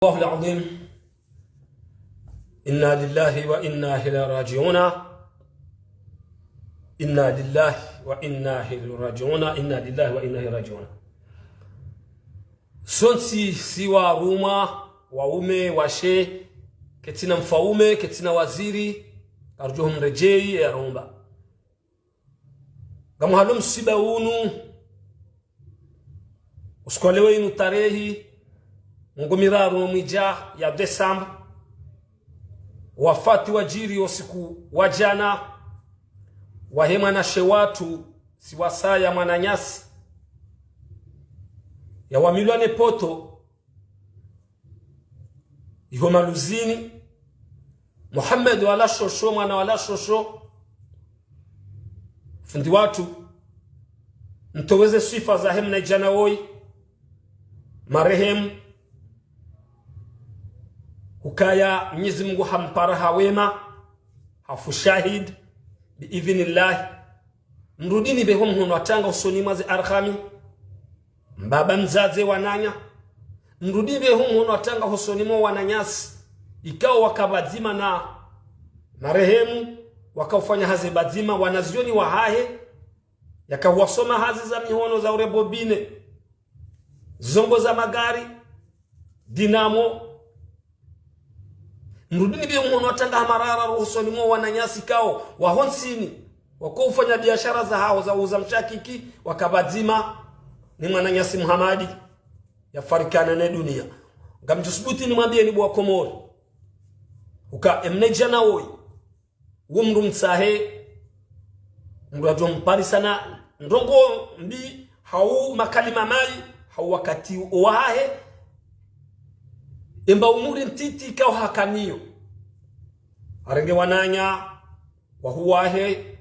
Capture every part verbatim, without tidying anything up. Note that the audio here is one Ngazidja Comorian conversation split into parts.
الله العظيم. إنا لله وإنا إليه راجعون. إنا لله وإنا إليه راجعون. إنا لله وإنا إليه راجعون. Sontsi si warumwa, waume, washe, ketsina mfaume, ketsina waziri, karudjo mredjeyi, ya rumba. Ngamhalo msiba unu, usiku wa leo inu tarehi mengo miraru no mwidja ya Desemba, wafati wadjiri usiku wa djana, wahe mwanashe watru, Siwasaya mwananyasi, yawamilwa ne poto, iho Maluzini, Muhammad wa Lashosho, mwana wa Lashosho, fundi watru, mtoweze swifa zahe mnaidjana woyi, marehemu, hukaya Mwenyezi Mungu hampara ha wema, hafu shahid, bi idhinillahi. Mrudi nipve ho mhono wa tanga hosoni mwa ze arhami, mbaba mdzadze wananya. Mrudi nipve ho mhono wa tanga hosoni mwa wananyasi, ikao waka pvadzima na marehemu, waka ufanya hazi pvadzima, wanazioni wahahe, yaka huwasoma hazi za mihono za urebobine, zombo za magari, dinamo. Mrudi nipve ho mhono wa tanga ha mara ya raru hosoni mwa wananyasi ikao waho ntsini, wako ufanya biashara zahawo za uza mshakiki, waka pvadzima ni mwananyasi Muhamadi, yafarikana ne dunia. Ngamdjo subuti nimwambiyeni bo wa Komori, uka emnaidjana woyi, wo mdru mtsahe, mdru yadjo mparisa na ndrongo mbi, hau makalima mayi, hau wakati wahahe, emba umuri ntiti ikao hakanayo. Harenge wananya, wahuwahe,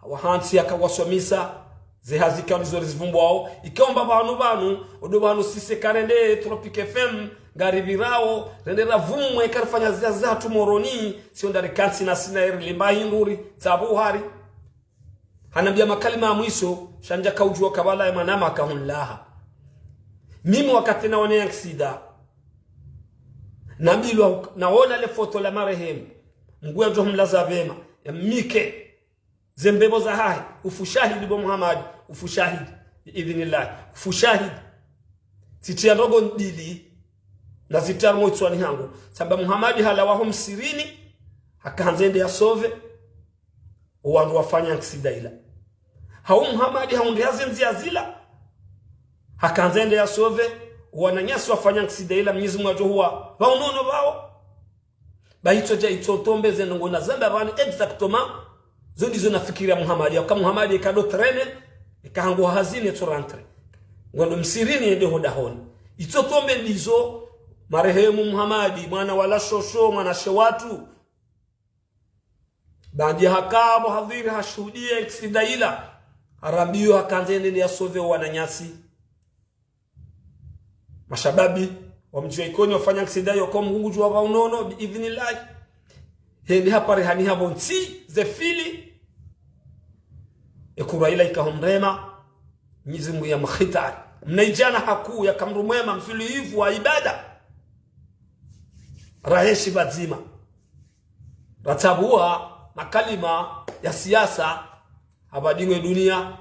wahantsi yaka wasomesa, ze hazi ikao ndizo rizivumbuwao, ikao mba pvanu pvanu, odo pvanu sisi karende Tropic F M, ngaripvirao, rende ravumwe, karifanya ziya zatru Moroni, sio nda rikantsi na sina eri limba hinduri, tsabu hari. Hanambiya makalima ya mwiso, sha ndjaka udjuwa kabla ya mwanama kahunlaha. Mimi wakati naone yanksida, nambilwa, naona le foto la marehemu, Mngu yadjo humlaza pvema, ya mike ze mbepvo zahahe, ufu shahidi bo Muhamadi, ufu shahidi, bi idhinillahi, ufu shahidi. Tsitriya ndrongo mbili, na zitriya harumwa itswani hangu. Samba Muhamadi halawa ho msirini, haka handza yende ya sauve owandru wafanya yanksida ila. Hau Muhamadi haundre hazi ndziya zila, haka handza yende ya sauve owananyasi wafanya yanksida ila, Mwenyezi Mungu yadjo huwa pvaunono pvao. Ba itso dja itso tombe ze ndrongo nazamba pvanu exactement, zo ndizo nafikiri ya Muhamadi. Yaka Muhamadi eka ndo trene, eka hangu hazini etso rentre, ngondo msirini yende ho dahoni. Itso tombe ndizo, marehemu Muhamadi, mwana wa Lashosho, mwanashe watru. Baanda haka pvo hadhiri hashuhudiya yanksida ila, harambiwa haka handza yende ya sauve owananyasi. Mashababi wa mdji wa Ikoni wafanya yanksida yoko Mngu ngudjuwa pvaunono, bi idhinillahi. Hende hapare hani hapvo ntsi, ze fili. Ekurwa ila ika humrema, Mwenyezi Mungu ya mkhitari. Mnaidjana hakuu, yaka mdru mwema, mswilihivu wa ibada. Raheshi pvadzima. Ratsabuwa makalima ya siasa, hapva dingwe dunia.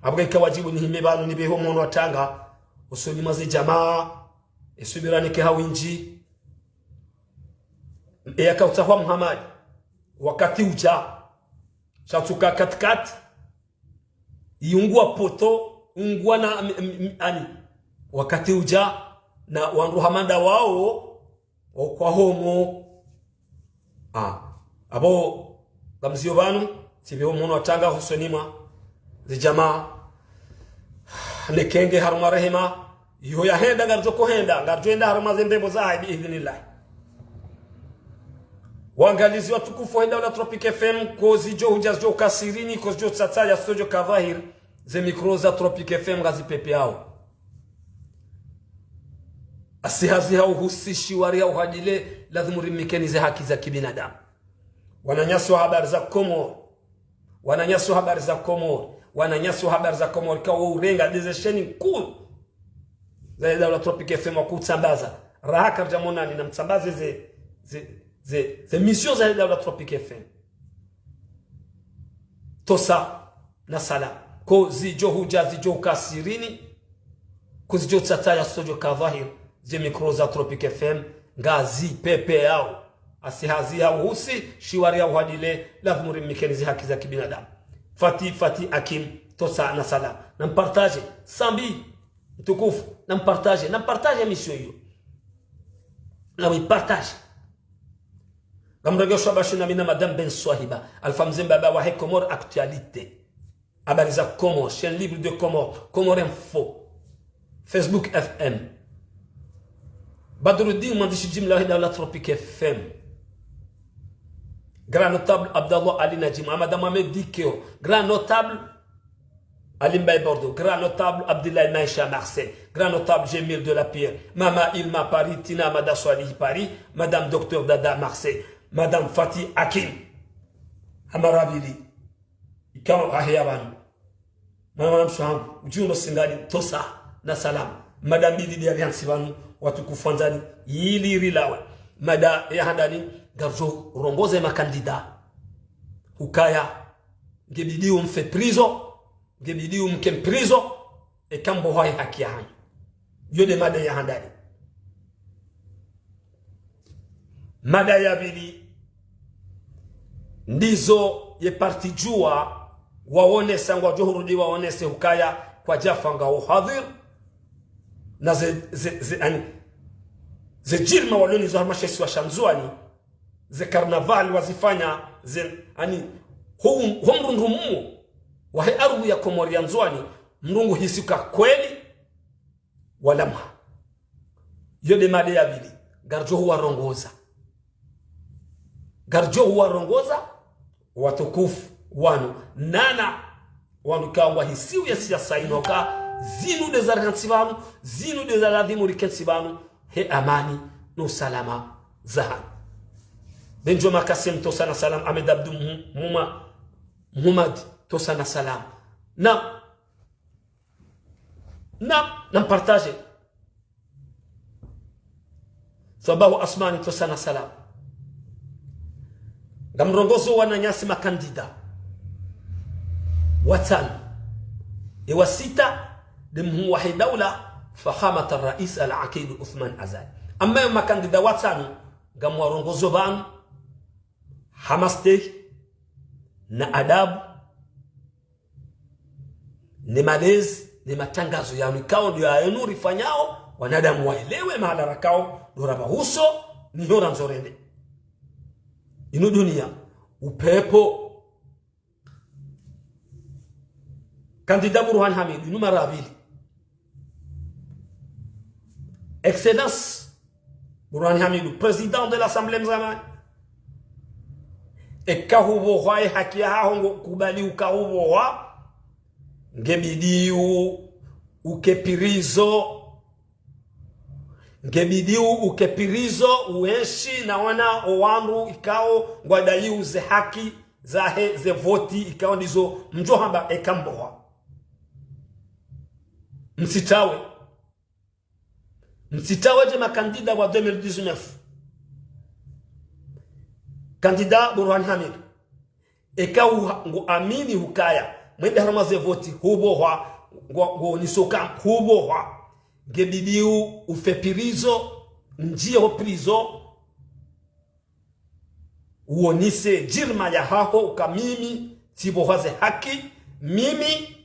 Apvo ika wadjibu nihime pvanu nipve ho mhono wa tanga hosoni mwa ze djamaa, esubira nike ha windji. Eyaka utsahwa Muhamadi, wakati udja, sha tsuka katikati, iungwa poto, ungwa na, m-, m-, m-, ani, wakati udja, na wandru hama nda wao, okwa homo. Ah, apvo, ngamziyo pvanu, tsipve ho mhono wa tanga hosoni mwa ze djamaa. Nekenge harumwa rehema, iho yahenda, ngaridjo kohenda, ngaridjo enda harumwa ze mbepvo zahahe, bi idhinillahi. Wangalizi watukufu wa idaula Tropic F M, kozidjo hudja zidjo ka sirini, kozidjo tsatsa ya studio ka dhahir, ze mikro za Tropic F M ngazipepeyao. Asi hazi hau husishi wari hau hadile, lazimu rimikeni ze haki za kibinadamu. Wananyasi wa habari za Komori. Wananyasi wa habari za Komori. Wananyasi wa habari za Komori. Kawo urenga ndeze sheni nkuu za idaula Tropic F M wakutsambaza. Raha karidja monani na mtsambaze ze, ze, ze, ze émission za Daula Tropic F M. Tosa na salam. Ko zidjo hudja zidjo uka sirini, ko zidjo tsataya sodjo ka dhwahir, ze micro za Tropic F M, ngazi pepe yao. Asi hazi ya uhusi, shiwari ya uhadile, lazimu rimnikeni zi haki za kibinadamu. Fati, Fati Hakim, tosa na salam. Na mpartage, Sambi, mtukufu, na mpartage, na mpartage émission iyo. Na mpartage. Ngamregeshwa bashi na mi na Madame Ben Swahiba, Alpha Mzemba, baba wahe Comores Actualité. Habari za Comores, chaîne libre de Comores, Comores Info, Facebook F M. Badruddin, mwandishi jimla wa Daula Tropic F M. Grand notable Abdallah Ali Nadjim, Ahmada Mohamed Dikeo, grand notable Ali Mbaye Bordeaux, grand notable Abdoulaye Maïcha Marseille, grand notable Jamil de la Pierre, Mama Ilma Paris, Tina Ahmada Swalihi Paris, Madame Docteur Dada Marseille, Madame Fati Hakim. Hamara mbili. Ikao raheya pvanu. Mwana mwana mshe hangu, udjiundo singani, tosa na salam. Mada mbili nde ya riantsi pvanu, watukufu wandzani, ili rilawe. Mada ya handani, ngaridjo rongoze makandida. Hukaya, ngebidi umfe prison, ngebidi umke prison, eka mbohwa ye haki ya hanyu. Iyo nde mada ya handani. Mada ya pvili, ndizo ye parti Juwa waonesa, ngwadjo hurudi waonese hukaya kwadjafa ngwao hadhir, na ze, ze, ze, ani, ze djirma walonizo harumwa she isiwa sha Ndzuwani, ze carnaval wazifanya, ze, ani, ho, ho mrundru mmo, wahe ardhwi ya Komori ya Ndzuwani, mrungu hisi ka kweli, walamha. Iyo nde mada ya pvili. Ngaridjo huwarongoza. Ngaridjo huwarongoza, watukufu wanu. Nana, wanu kawa hisiwa ya siasa inu ka, zinu nde za rikentsi pvanu, zinu nde za lazimu rikentsi pvanu, he amani, no salama, zahanyu. Benjo Makasim, tosa na salam, Ahmed Abdou Mhu-, Mhuma-, Mhumadi, tosa na salam. Na Na, na mpartage. Swabahu Asmani, tosa na salam. Ngamrongozo wananyasi makandida watsanu. Ewa sita, nde mhuu wahe daula, Fakhamat al-Rais al-Aqid Uthman Azali. Amma yo makandida watsanu, ngamwarongozo pvanu, ha mastehi, na adabu, ne malezi, ne matrangazo yanu ikao ndo yayinu rifanyao, wanadamu waelewe mahala rakao, ndo ramba huso, ni hora ndzorende. Inu dunia, upepvo. Kandida Burhan Hamidu, inu mara ya pvili. Excellence Burhan Hamidu, président de l'Assemblée mzamani. Eka hupvohwa ye haki yahaho ngo kubali uka hupvohwa, ngebidi u-, uke prison. Ngebidi u-, uke prison, uenshi na wana owandru ikao ngwadaiu ze haki zahe ze voti ikao ndizo mdjo hamba eka mpvohwa. Msitawe. Msitawe dje makandida wa deux mille dix-neuf. Kandida Burhan Hamidu. Eka uha-, ngu amini hukaya, mwende harumwa ze voti, hupvohwa, ngu, ngu nisoka, hupvohwa. Ngebidi u-, ufe prison, ndjiye ho prison, uonise djirma yahaho uka mimi, tsipvohwa ze haki, mimi,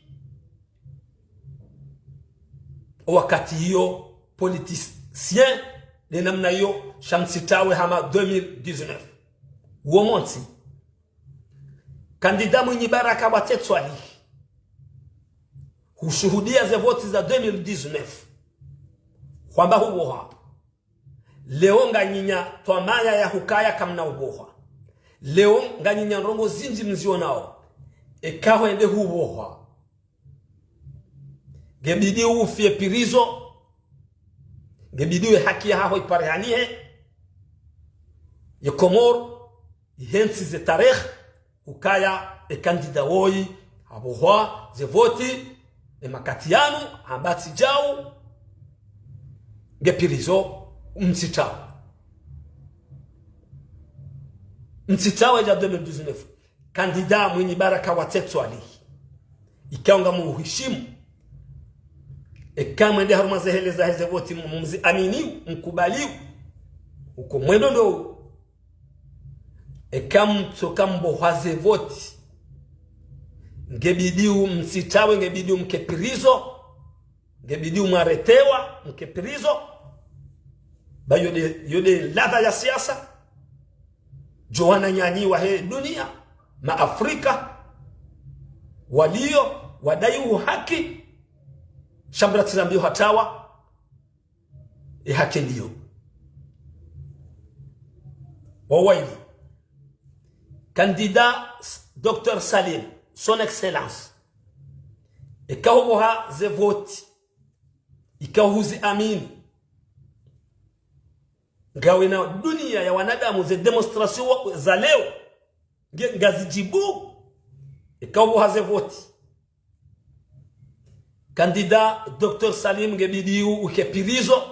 wakati iyo, politicien, ne namna iyo, sha msitawe hama deux mille dix-neuf. Uwo montsi. Kandida Mwinyi Baraka wa Tetwali. Hushuhudia ze voti za deux mille dix-neuf. Hwamba hupvohwa. Leo nganyinya twamaya ya hukaya kamna upvohwa. Leo nganyinya ndrongo zindji mzionao. Eka hwende hupvohwa, ngebidi ufe prison. Ngebidi we haki yahaho iparihanihe. Ye Komori, ihentsi ze tarehi, hukaya e kandida woyi, hapvohwa ze voti, e makati yanu, hamba tsi djau, nge prison, Mtsitsawe. Mtsitsawe dja deux mille dix-neuf. Candidat Mwinyi Baraka wa Tsetso Ali. Ikao ngamuhwishimu. Eka mwende harumwa ze hele zahe ze voti, mziaminiyo, mkubaliyo. Uko mwendo ndo. Eka mtsoka mbohwa ze voti, ngebidiyo mtsitsawe, ngebidiyo mke prison, ngebidiyo mwaretewa, mke prison. Ba yo nde, yo nde ladha ya siasa. Djo wananyanyi wahe dunia, ma Afrika, waliyo, wadai uhaki, sha mdru atsirambiyo hatawa, e haki ndiyo. Wa waili. Candidat Docteur Salim, Son Excellence. Eka huboha ze voti. Eka huziamini. Ngawe na dunia ya wanadamu ze démonstration wa, za leo. Nge, ngazidjibu. Eka huboha ze voti. Candidat Docteur Salim ngebidiyo uke prison,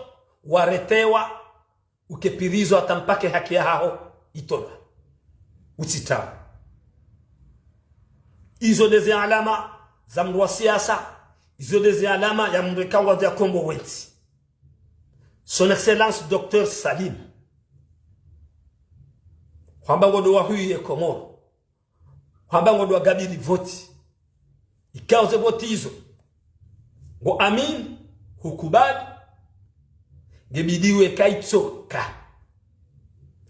waretewa, uke prison hata mpaka e haki yahaho itolwa. Utsitsawe. Izo nde ze alama za mdru wa siasa, izo nde ze alama ya mdru eka ngwandzo ya kombowe ntsi. Son Excellence Docteur Salim. Hwamba ngondo wahwiye Komoro. Hwamba ngondo wagabili voti. Ikao ze voti izo. Ngoamini, hukubali. Ngebidiyo eka itsoka.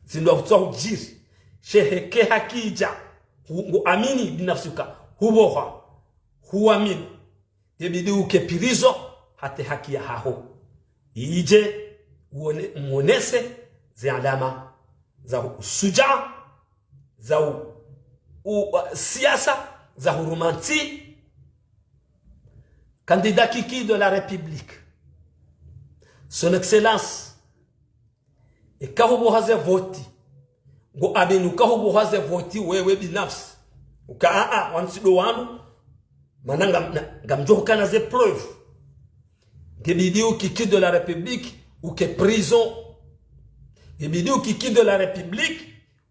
Zindru hutsowa hudjiri. She heke haki idja. Hu-, ngoamini binafsi uka. Hubohwa. Huamini. Ngebidiyo uke prison, hata e haki yahaho idje, uone, mwonese ze alama za ushujaa, za u, u, siasa, za huruma ntsi. Candidat Kiki de la République. Son Excellence, eka huboha ze voti. Ngoamini uka huboha ze voti wewe binafsi. Uka a, a, wantsi ndo wanu. Mana ngam, na, ngamdjo hukana ze preuve. Ngebidiyo Kiki de la République, uke prison. Ngebidiyo Kiki de la République,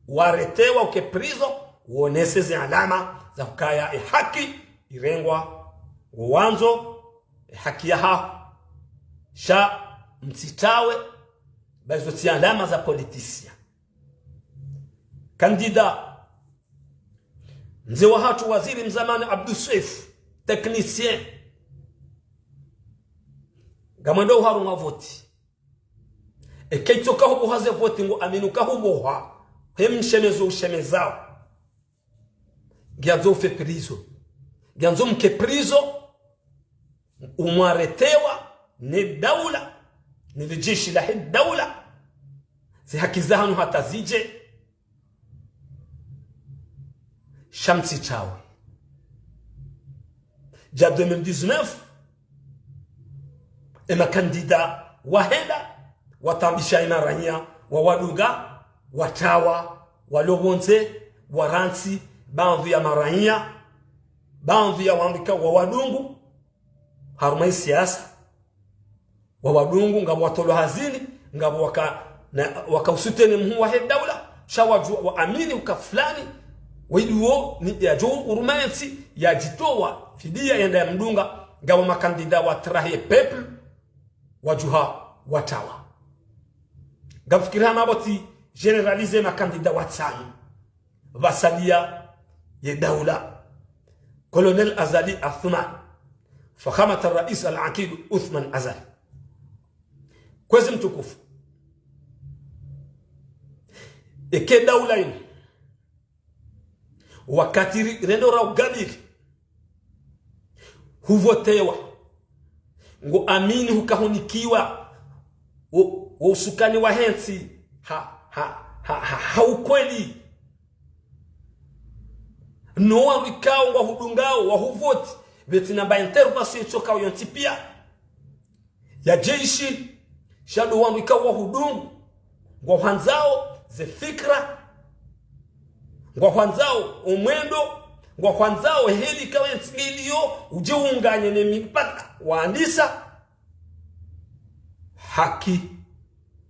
waretewa uke prison, wonese ze alama za hukaya e haki irengwa, wandzo e haki yahaho. Sha mtsitsawe, ba izo tsi alama za politicien. Candidat, mze wahatru waziri mzamani Abdou Soefo, technicien. Ngamwendo harumwa voti. Eka itsoka huboha ze voti ngoamini uka hubohwa. He mshemezo ushemezao. Ngiyandzo ufe prison. Ngiyandzo mke prison. Umwaretewa ne daula. Ne le jeshi lahe daula. Ze haki zahanyu hata zidje. Sha mtsitsawe. Dja deux mille dix-neuf, e makandida wahenda, wataabisha e maraiya, wawadunga, watawa, walo pvondze, warantsi, baadhwi ya maraiya, baadhwi ya wandru ikao wawadungu, harumwa e siasa, wawadungu, ngapvo watolwa hazini, ngapvo waka, na, waka usutene mhuu wahe daula, sha wadjua, waamini uka fulani, waidiwo, ni, yadjo uruma entsi, yadjitowa, fidiya yenda yamdunga, ngapvo makandida watrahi e peuple, wadjuha, watawa. Ngamfikiri hama pvo tsi généraliser makandida watsanu. Pvasaliya ye daula. Colonel Azali Assoumani, Fakhamat al-Rais al-Aqid Assoumani Azali. Kwezi mtukufu. Eka e daula inu. Wakati ri, rendo ra ugabiri. Huvotewa. Ngoamini hukahunikiwa wo, wo usukani wahe ntsi ha, ha, ha, ha, ha ukweli. No wandru ikao ngwahudungao, wahuvoti, pvatsina mba intervention itsokao yontsi pia. Ya jeshi, sha ndo wandru ikao wahudungu, ngwahwandzao ze fikira, ngwahwandzao o mwendo, ngwahwandzao heli ikao entsi ngiliyo, udje unganye ne mipaka, waandisa haki.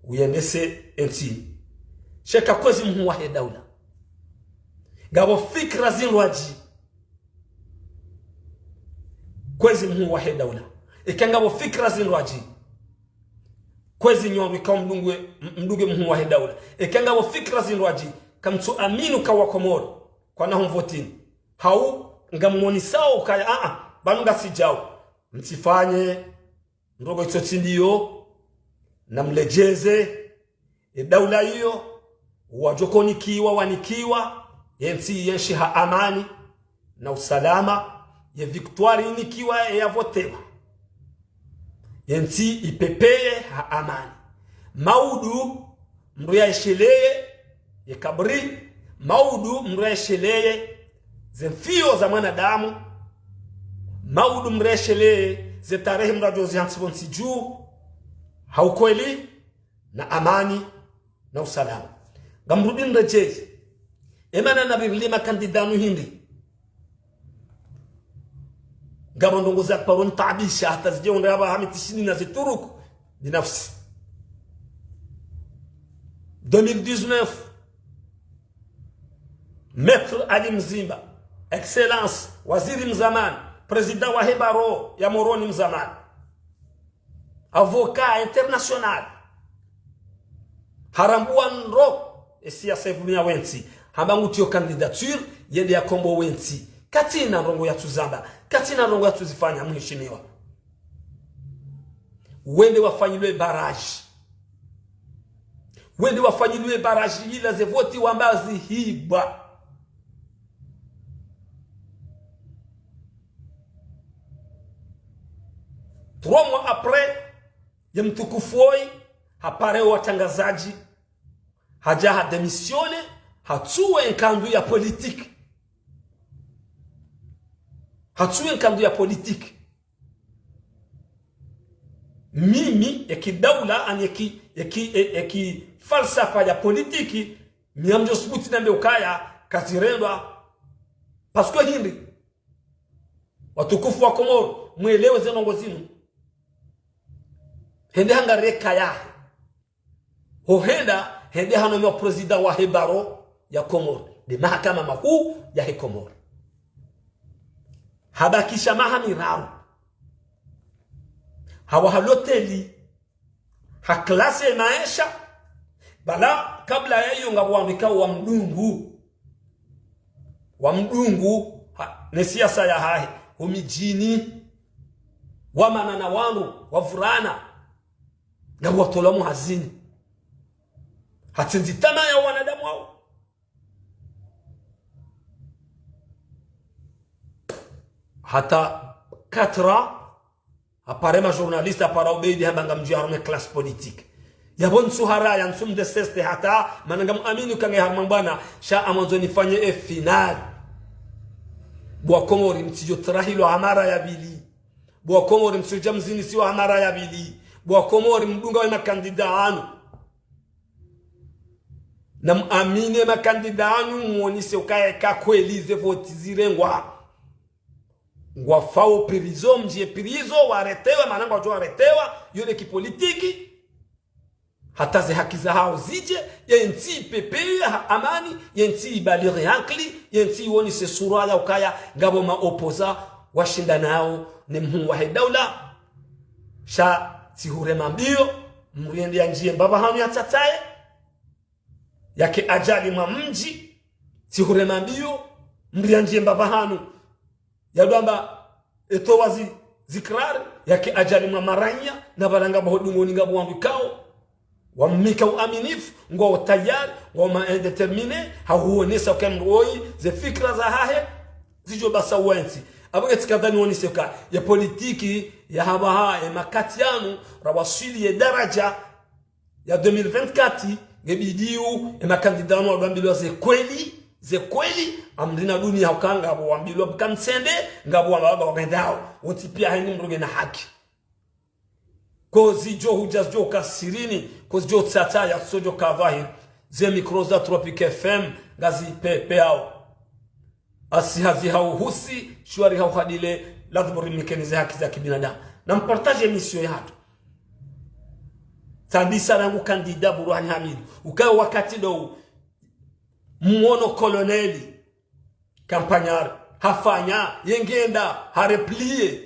uyendese entsi. Sha eka kwezi mhuu wahe daula, ngapvo fikira zindrwadji. Kwezi mhuu wahe daula, eka ngapvo fikira zindrwadji. Kwezi nyi wandru ikao mdunge, mdunge mhuu wahe daula, eka ngapvo fikira zindrwadji, kamtsu amini uka Wakomori kwana humvotini. Hau ngammonisao ukaya, a-a, pvanu ngasidjao. Mtsifanye ndrongo itso tsi ndiyo, na mledjeze. Ye daula iyo, wadjo konikiwa, wanikiwa, ye ntsi yenshi ha amani na usalama, ye victoire inikiwa, ye yavotewa. Ye ntsi ipepeye ha amani. Maudu mdru yaesheleye ye kabri, maudu mdru yaesheleye ze mfiyo za mwanadamu, maudu mdru yaesheleye ze tarehi mdru yadjo zihantsi pvontsi dju, ha ukweli na amani na usalama. Ngamrudi nredjeze, emana na pviri le makandida yanu hindri. Ngapvo ndrongo za paro nitaabisha hata zidje undra apvaha mi tsishindi nazituruku binafsi. Deux mille dix-neuf, Maître Ali Mzimba, Excellence, waziri mzamani, président wahe barreau ya Moroni mzamani, avocat international, harambua ndro ye siasa ivumia wentsi, hamba ngutiyo candidature yende yakombowe ntsi. Katsina ndrongo yatsuzamba, katsina ndrongo yatsuzifanya, mheshimiwa. Wende wafanyilwe barrage. Wende wafanyilwe barrage ila ze voti wamba zihibwa. Trois mois après, ye mtukufu oyi hapare watrangazadji, hadja hadémissionné, hatsuwe nkandu ya politique. Hatsuwe nkandu ya politique. Mimi, ye kidaula, ani ye ki, ye ki, ye, ye ki falsafa ya politique, mi ngamdjo subuti nambe ukaya kazirendwa. Parce que hindri, watukufu wa Komoro, mwelewe ze ndrongo zinu. Hende hanga reka yahe. Ho henda, hende hanomewa président wahe barreau ya Komoro, nde mahakama mahuu yahe Komoro. Habakisha maha miraru. Hawa ha loteli, ha classe ye maesha. Bala, kabla ya iyo ngapvo wandru ikao wamdungu. Wamdungu, ha, ne siasa yahahe, ho midjini. Wamana na wandru, wavurana. Ngapvo watolwa muhazini. Hatsindzi tamaa ya wanadamu wao. Hata quatre ans, hapare ma journaliste, hapara Ubeidi, hamba ngamdjo harumwa ye classe politique. Yapvo ntsu haraya, ntsu mdeseste hata, mana ngamwamini uka nge harumwa mbwana, sha amwandzo nifanye e final. Bo Wakomori mtsidjo trahilwa ha mara ya pvili. Bo Wakomori mtsidjo dja mzinisiwa ha mara ya pvili. Bo Wakomori mdunga we makandida yanu. Na mwamini ye makandida yanu, mwonese ukaya eka kweli ze voti zirengwa. Ngwafao prison, mdjiye prison, waretewe, mana ngwadjo waretewa, yo nde kipolitiki. Hata ze haki zahao zidje, ye ntsi ipepeye ha amani, ye ntsi ibalighi ankili, ye ntsi iwonese sura ya ukaya, ngapvo ma opposants washindanao ne mhuu wahe daula. Sha tsihurema mbio, mdru yende yandjiye mbapvi hanu yatsatsaye, yake ajali mwa mdji, tsihurema mbio, mdru yandjiye mbapvi hanu. Yadjo amba, etowa zi, zikrari, yake ajali mwa maranya, na pvala ngapvo ho dungoni ngapvo wandru ikao wamnika uaminifu, ngwao tayari, ngwao ma indéterminés, ha huonesa uka mdru oyi, ze fikira zahahe zidjo basa wentsi. Apvo nge tsikadhani wonese uka ye politiki ya hapvaha, ye makati yanu, rawaswili ye daraja ya deux mille vingt-quatre, nge bidiu, ye makandida wanu wadjo ambilwa ze kweli, ze kweli, amdrina dunia hukanga, ngapvo wambilwa buka mtsende, ngapvo wamba wamba wagendao. Wontsi pia hayina mdru ngena haki. Ko zidjo hudja zidjo ka sirini, ko zidjo tsatsa ya tsodjo ka pvahiri. Ze micro za Tropic F M, ngazipepeao. Asi hazi hau husi, shwari hau hadile, ladhimu rimnikeni ze haki za kibinadamu. Na mpartage émission yahatru. Tsandisa rangu candidat Burhani Hamidu. Ukaya wakati ndo mwono colonel Campagnard hafanya, yengenda, ha replier.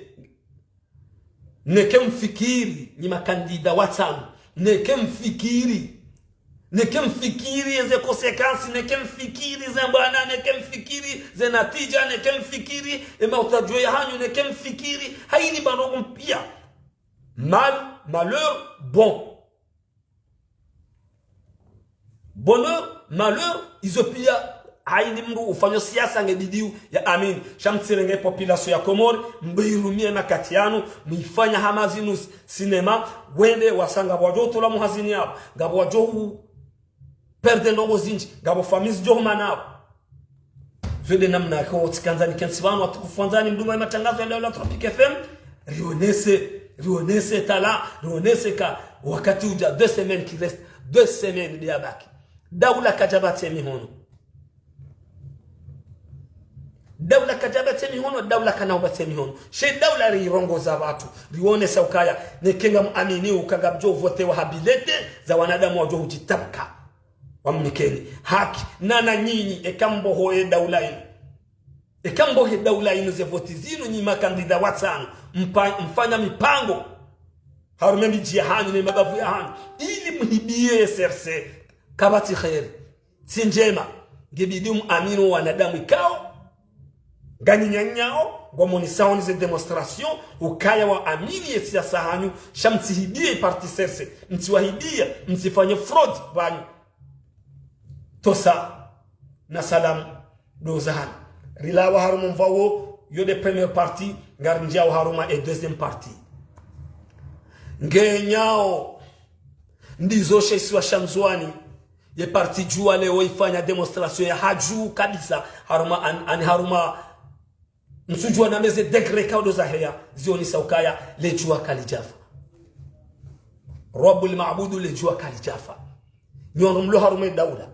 Neke mfikiri, nyi makandida watsanu. Neke mfikiri. Neke mfikiri eze conséquences, neke mfikiri ze mbwana, neke mfikiri ze natija, neke mfikiri emautadjo yahanyu, neke mfikiri. Hayini bano kumpia. Mal, malheur, bon. Bonheur, malheur, izo pia, hayini mndru ufanya siasa nge bidiu ya amini. Sha mtsirenge population ya Komori, mbe irumie makati yanu, mwifanya hama zinu s-, cinéma, wende wasanga ngapvo wadjo tola muhazini yapvo, ngapvo wadjo hu perdre ndrongoo zindji, ngapvo familles djo humana yapvo. Zo nde namna ko tsikandza nikentsi pvanu watukufu wandzani mdungao ye matangazo ya Daula Tropic F M. Rionese, rionese tala, rionese ka wakati udja, deux semaines qui restent, deux semaines nde yabaki. Daula kadja batse mihono. Daula kadja batse mihono, daula kana ubatse mihono. She daula rirongoza wandru, rionesa ukaya, neke ngamuamini uka ngamdjo votewa ha bilete za wanadamu wadjo hudjitamka. Wamnikeni haki, nana nyinyi, eka mboho ye daula inu. Eka mbohe daula inu ze voti zinu nyi makandida watsanu, mpa-, mfanya mipango. Harumwa midji yahanyu ne mabavu yahanyu. Ili muhibiye C R C, kapvatsi kheri. Tsi ndjema. Ngebidi muamini wanadamu ikao nganyinyanyao, ngwamonisao ni ze démonstration, ukaya waamini ye siasa hanyu, sha mtsihibiye parti C R C, mtsiwahibiye, mtsifanye fraude pvanyu. Tosa, na salamu, ndo zahanyu. Rilawa harumwa mvao, yo nde première partie, ngarindjiao harumwa e deuxième partie. Ngenyao, ndizo she isiwa sha Ndzuwani, ye parti Juwa leo ifanya démonstration ya hadju kabisa, harumwa an-, ani harumwa Mtsudjuwa namna ze degré kao ndo zaheya, zionesa ukaya, le juwa kalidjafa. Rabbul Maabudu, le juwa kalidjafa. Nyi wandru mlo harumwa e daula,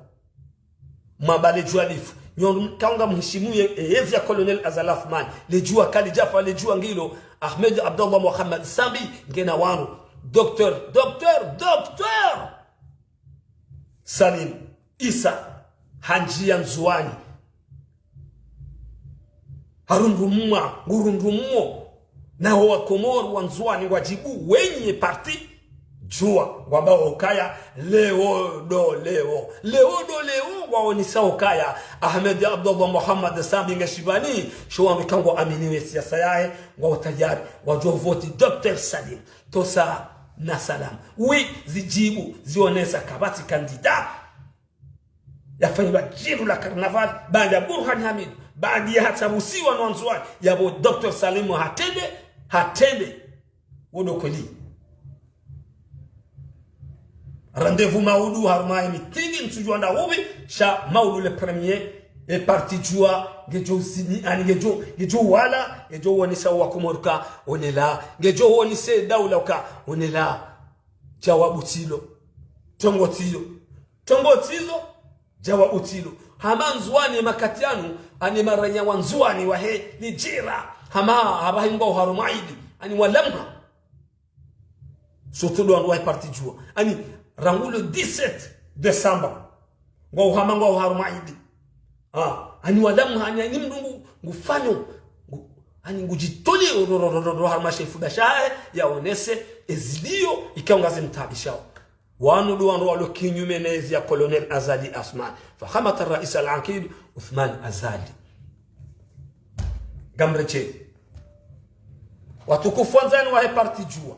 mwamba le juwa lifu. Nyi wandru mkao ngamhishimiye, e, yezi ya Colonel Azali Assoumani. Le juwa kalidjafa, le juwa ngilo. Ahmed Abdallah Mohamed Sambi, ngena wanu. Docteur, docteur, docteur Salim Issa, handjiya Ndzuwani. Harundrumwa, ngurundrumwo. Naho wa Komori wa Ndzuwani ngwadjibu wenyi ye parti Juwa, ngwambao ukaya, leo ndo leo. Leo ndo leo, ngwaonesa ukaya, Ahmed Abdallah Mohamed Sambi nge shibani, sho wandru ikao ngwaamini ye siasa yahe, ngwao tayari, wadjo voti docteur Salim. Tosa na salamu. Oui, zidjibu, zionesa kapvatsi candidat yafanyilwa djindru la carnaval, baanda Burhani Hamidu, baanda ya hatsabusiwa no Wandzuwani, yapvo docteur Salim hatrende, hatrende. Wo ndo kweli. Rendez-vous maudu harumwa e meeting, mtsudjuwa nda hupvi, sha maudu le premier, e parti Juwa, ngedjo zini, ani ngedjo, ngedjo wala, ngedjo wonesa wa Komori uka, onela, ngedjo wonesa daula uka, onela. Djawabu tsilo. Trongo tsilo. Trongo tsilo. Djawabu tsilo. Hama Ndzuwani makati yanu, ani maranya wa Ndzuwani wahe, ni djira. Hama, hapvaha ngwao harumwa idi. Ani walamha. Surtout ndo wandru wahe parti Juwa. Ani rangu le dix-sept décembre. Ngwao hama ngwao harumwa idi. Ah, ani walamha, ani, ani mndru ngu, ngufanyo, ngu, ani ngudjitoleo, ro, ro, harumwa she ifuba shahe, yaonese ezilio, ikao ngazimtaabishao. Wanu ndo wandru walo kinyume ne ezi ya Colonel Azali Assoumani. Fakhamat al-rais al-aqid Othman Azali. Ngamredjeyi. Watukufu wandzani wahe parti Juwa.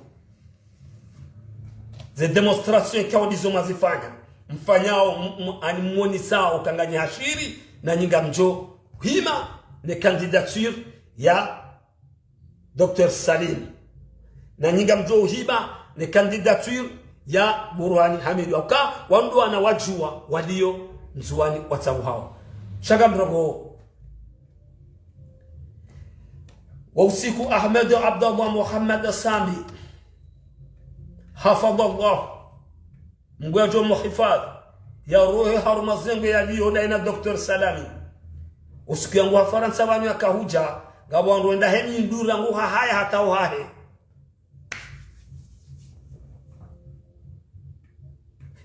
Ze démonstration ikao ndizo mwazifanya. Mfanyao, m-, m-, ani mwonesao uka nganyi hashiri, nanyi ngamdjo hima ne candidature ya docteur Salim. Nanyi ngamdjo hima ne candidature ya Burhani Hamidu. Uka, wandru wana wa Juwa, walio Ndzuwani watsabuhao. Sha ngamrongoo. Wo usiku Ahmed Abdallah Mohamed Sambi, hafadhallah, Mngu yadjo muhifadhi, yarohe harumwa zengwe yalio dayi na docteur Salami. Usiku yangu ha Farantsa pvanu yakahudja, ngapvo wandru wenda heni ndura ngu hahaya hata uhahe.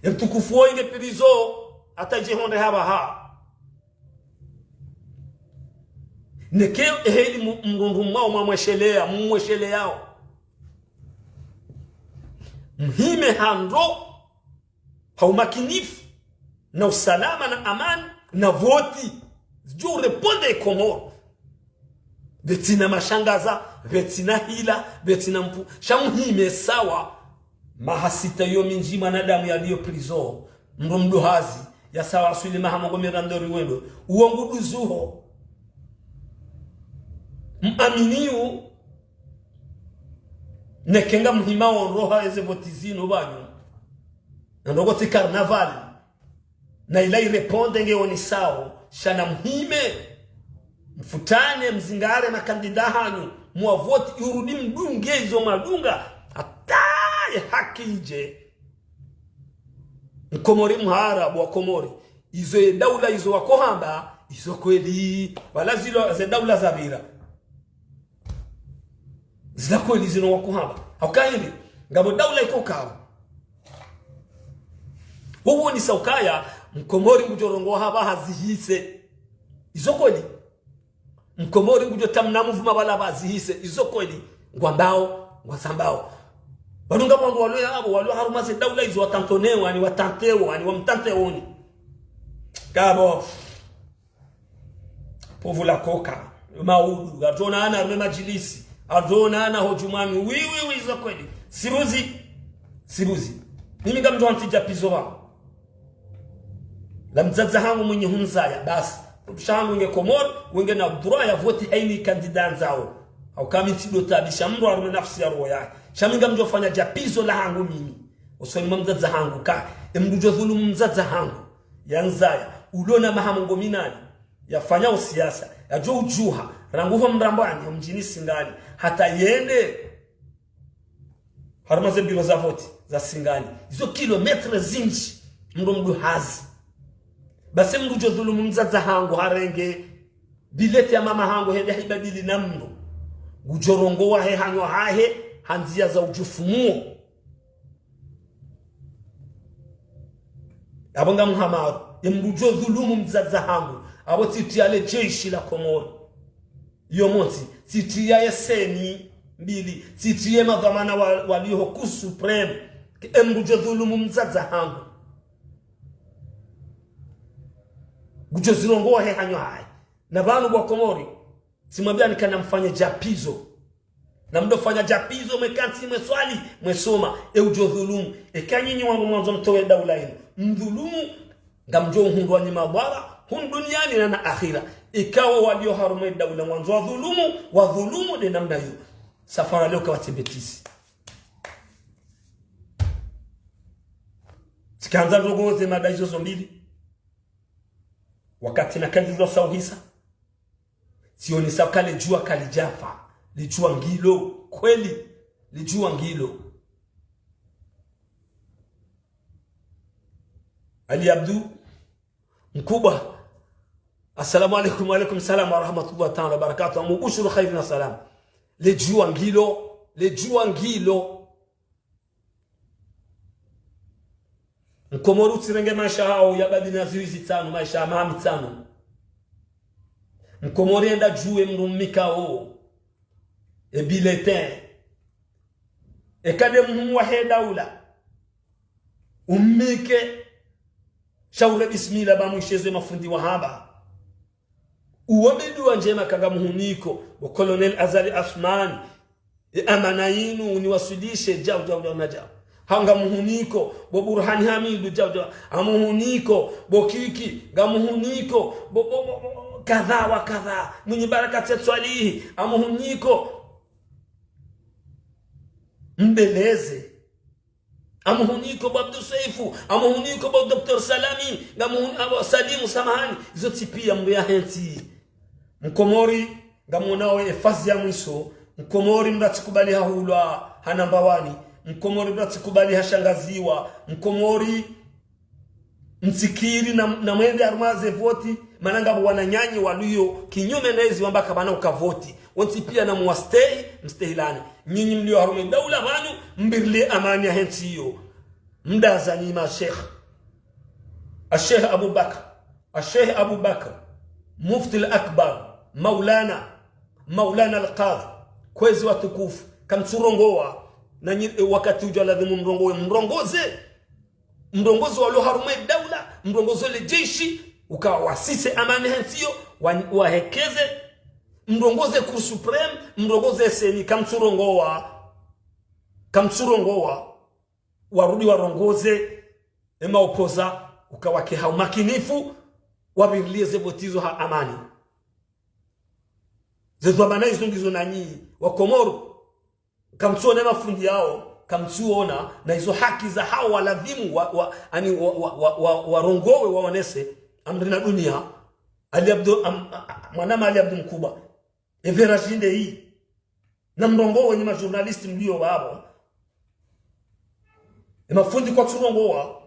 Ye mtukufu wo inge prison, hata dje hondre hapvaha. Neke eheli mu-, mrundru mwawo mwamweshelea, mumwesheleao. Mhime ha ndro, ha umakinifu, na usalama, na amani, na voti. Zidjo urépondre Komori. Pvatsina mashangaza, pvatsina hila, pvatsina mpu. Sha muhime sawa. Maha sita yo mindji mwanadamu yaliyo prison. Mndru mduhazi. Ya sawa aswili maha mengo miraru ndo riwendo. Uwo nguduzuho. Mwaminiyo. Neke ngamhimao ndro ha eze voti zinu pvanu. Na ndrongo tsi carnaval. Na ila irépondre nge onisao, sha namhime. Mfutane, mzingare makandida hanyu, muwavoti, irudi mdunge izo mwadunga, hata ye haki idje. Mkomori mhara, bo Wakomori. Izo ye daula izo wakohamba, izo kweli. Wala zilo ze daula zapvira. Zila kweli zinu wakohamba. Hauka hindri, ngapvo daula iko kawo. Wowo ni saukaya, Mkomori ngudjo rongowa hapvaha zihise. Izo kweli. Mkomori ngudjo tamna mvuma pvala pvaha zihise. Izo kweli. Ngwambao, ngwazambao. Pvanu ngapvo wandru walo ya apvo, walo harumwa ze daula izo watantonewa, ani watantewo, ani wamtanteoni. Kabo. Povu la koka, maudu, ardjo onana harumwa madjilisi, ardjo onana ho djumwani, wi, wi, wi, izo kweli. Siruzi, siruzi. Mimi ngamdjo hantsi djapizo pvanu. La mdzadze hangu mwenye hunizaya, basi. Mdrumshe hangu nge Komori, wenge na droit ya voti hayina kandida ndzao. Hauka mi ntsidjo taabisha mndru harumwa nafsi ya roho yahe. Sha mi ngamdjo fanya djapizo la hangu mimi. Usoni mwa mdzadze hangu ka, e mndru djo dhulumu mdzadze hangu. Yanizaya, ulo na maha mengo minane, yafanya usiasa, yadjo udjuha, rangu ho Mrambwani, ho mdjini Singani, hata yende harumwa ze biro za voti, za Singani. Izo kilomètres zindji, mndru mduhazi. Basi mndru djo dhulumu mdzadze hangu, harenge bileti ya mama hangu, hende haibadili na mndru. Ngudjo rongowa he hanywa hahe, ha ndziya za udjufu muo. Apvo ngamhamaru, ye mndru djo dhulumu mdzadze hangu, apvo tsitriya le jeshi la Komori. Iyo montsi, tsitriya ye CENI mbili, tsitriya ye madhwamana wa, waliyo ho Cour suprême, e mndru djo dhulumu mdzadze hangu. Ngudjo zirongowa he hanywa hahe. Na pvanu bo Wakomori, tsimwambiyani kana mfanye djapizo. Na mdofanya djapizo, mwekantsi, mweswali, mwesoma, e udjo dhulumu. Eka nyinyi wangu mwandzo mtowe daula yinu, mdhulumu, ngamdjo uhundrwa nyi mabwara, hunu duniani na, na akhira. Eka wo waliyo harumwa daula mwandzo wadhulumu, wadhulumu nde namna iyo. Safari leo kawatsembetisi. Tsikandza ndrongo ze mada izo zo mbili. Wakati na kazi zo sauhisa. Tsionesa ka le djuwa kalidjafa. Le djuwa ngilo. Kweli. Le djuwa ngilo. Ali Abdu. Mkubwa. Assalamu alaikum, wa alaikum salam wa rahmatullahi ta'ala wa barakatuh. Amu bushuru khairin na salam. Le djuwa ngilo. Le djuwa ngilo. Mkomori utsirenge maesha hawo yabadili na ziwi zitsanu, maesha ya maha mitsanu. Mkomori enda djuwe mndru mmikao e bulletin. Eka nde mhuu wahe daula, ummike, sha ure bismillah ba mwishe ze mafundi wahamba. Uwombe duwa ndjema ka ngamhuniko, bo Colonel Azali Assoumani, e amana yinu uniwaswilishe, djau, djau, djau, na djau. Ha ngamhuniko, bo Burhani Hamidu, djau, djau. Ngamhuniko, bo Kiki, ngamhuniko, bo, bo, bo, bo, kadha wa kadha. Mwinyi Baraka Said Swalihi, ngamhuniko. Mbeleze. Ngamhuniko bo Abdou Soefou, ngamhuniko bo Docteur Salami, ngamhun-, abo Salimu, samahani, izo tsi piya mndru ya hentsi. Mkomori, ngamwonao e phase ya mwiso, Mkomori mndru atsikubali hahulwa ha namba wani, Mkomori mndru atsikubali hashangaziwa, Mkomori mtsikiri na, na mwende harumwa ze voti, mana ngapvo wananyanyi waliyo kinyume na ezi wamba kapvana uka voti. Wontsi piya na muwastehi, mstehilane. Nyinyi mliyo harumwa daula pvanu, mbirile amani ya hentsi iyo. Mdaza nyi ma sheikh. Asheikh Abubakar. Asheikh Abubakar. Mufti al-Akbar. Maulana. Maulana al-Kadhi. Kwezi watukufu. Kamtsurongowa. Na nyi, e, wakati udja ladhimu mrongowe. Mrongoze. Mrongoze walo harumwa e daula. Mrongoze le jeshi. Uka wasise amani he ntsi yo. Wa, wahekeze. Mrongoze Cour suprême. Mrongoze C E N I. Kamtsurongowa. Kamtsurongowa. Warudi warongoze, ema opoza, uka wake ha umakinifu, wavirilie ze voti zo ha amani. Ze dhwamana izo ngizo na nyi, wa Komoro, kamtsuona mafundi yao, kamtsuona, na izo haki za hao waladhimu, wa, wa, ani wa, wa, wa, wa, warongowe, waonese, amri na dunia, Ali Abdu, am, a, a, mwanama Ali Abdu Mkuba, evera jinde yi, na mrongowe nyi ma journaliste mlio wapvo. E mafundi kwatsurongowa.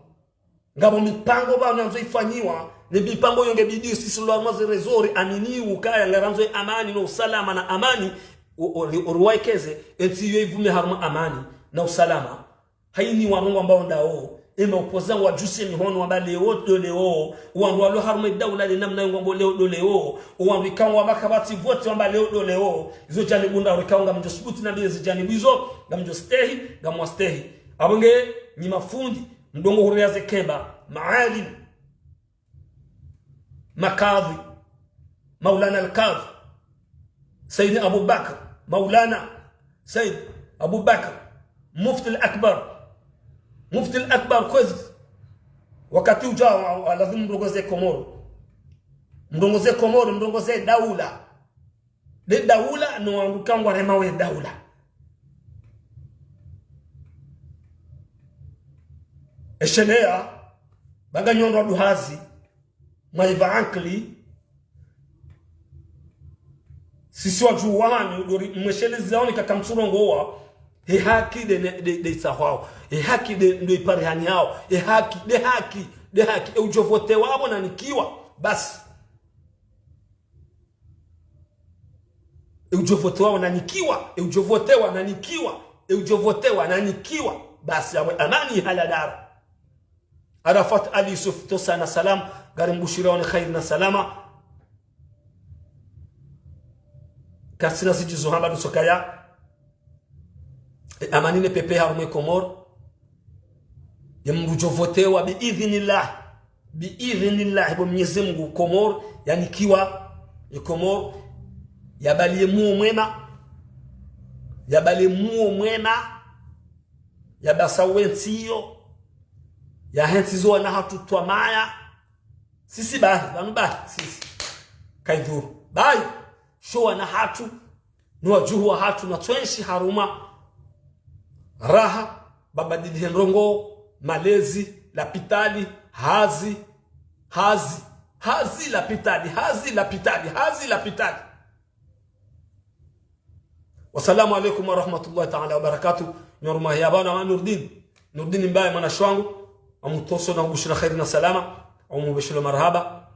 Ngapvo mipango pvanu yandzo ifanyiwa. Ne mipango yo nge bidi sisi lo harumwa ze réseaux ri amini ukaya ngarandzo e amani no usalama na amani. O, o, ri, o, ri waekeze. E ntsi yo ivume harumwa amani na usalama. Hayini warongowa mbao ndao. Ema opoza ngwadjuse mihono wamba leo ndo leo. Wandru walo harumwa e daula le namna yo ngwambo leo ndo leo. Wandru ikao wamba kapvatsi voti wamba leo ndo leo. Izo janibu ndraru ikao ngamdjo subuti na mbili ze janibu izo. Ngamdjo stehi, ngamwa stehi. Apvo nge nyi mafundi. Mdrongo huria ze keba. Maalim. Makadhi. Maulana al-Kadhi. Sayyid Abubakar. Maulana. Sayyid Abubakar. Mufti al-Akbar. Mufti al-Akbar kwezi. Wakati udja wa, wa, lazimu mrongoze Komoro. Mrongoze Komoro, mrongoze daula. Le daula no wandru ikao ngwaremao e daula. Eshelea, ba nganyi wandru wa duhazi, mwaiva ankili, sisi wadjuwa hanyu, ndo ri, mweshelezi yaoni ka kamtsurongowa, e haki nde, nde, nde, nde itsahwao, e haki nde, ndo iparihani yao, e haki, nde haki, nde haki, e udjo votewa apvo na nikiwa, basi. E udjo votewa na nikiwa, e udjo votewa na nikiwa, e udjo votewa na nikiwa, basi apvo amani hala dara. Arafat Ali Yusuf, tosa na salam, ngari mbushirao ne kheri na salama. Katsina zidji zo hamba ndo sokaya. E amani ne pepeye harumwa e Komoro. Ye mdru udjo votewa bi idhnillah. Bi idhnillah, bo Mnyezi Mungu Komoro, yanikiwa, e Komoro, yabaliye muo mwema. Yabaliye muo mwema. Yabasa we ntsi yo. Yahe ntsi zo wana hatru twamaya. Sisi bahi, pvanu bahi, sisi. Kaidhuru. Bahi, sho wana hatru, no wadjuhu wa hatru, na twenshi harumwa. Raha, babadili he ndrongo, malezi, lapitali, hazi, hazi, hazi, lapitali, hazi, lapitali, hazi, lapitali. Wassalamu alaikum warahmatullahi taala wabarakatuh. Nyoruma ya bana wa Nurdin. Nurdin Mbaye mwana shwangu. Amutoso na ubushira kheri na salama. Amubeshelo marahaba.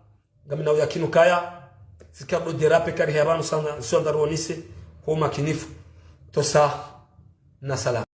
Ngamina uyakini ukaya. Sika bo déraper kari ya bana sana, swanda ruonise. Ho makinifu. Tosa na salama.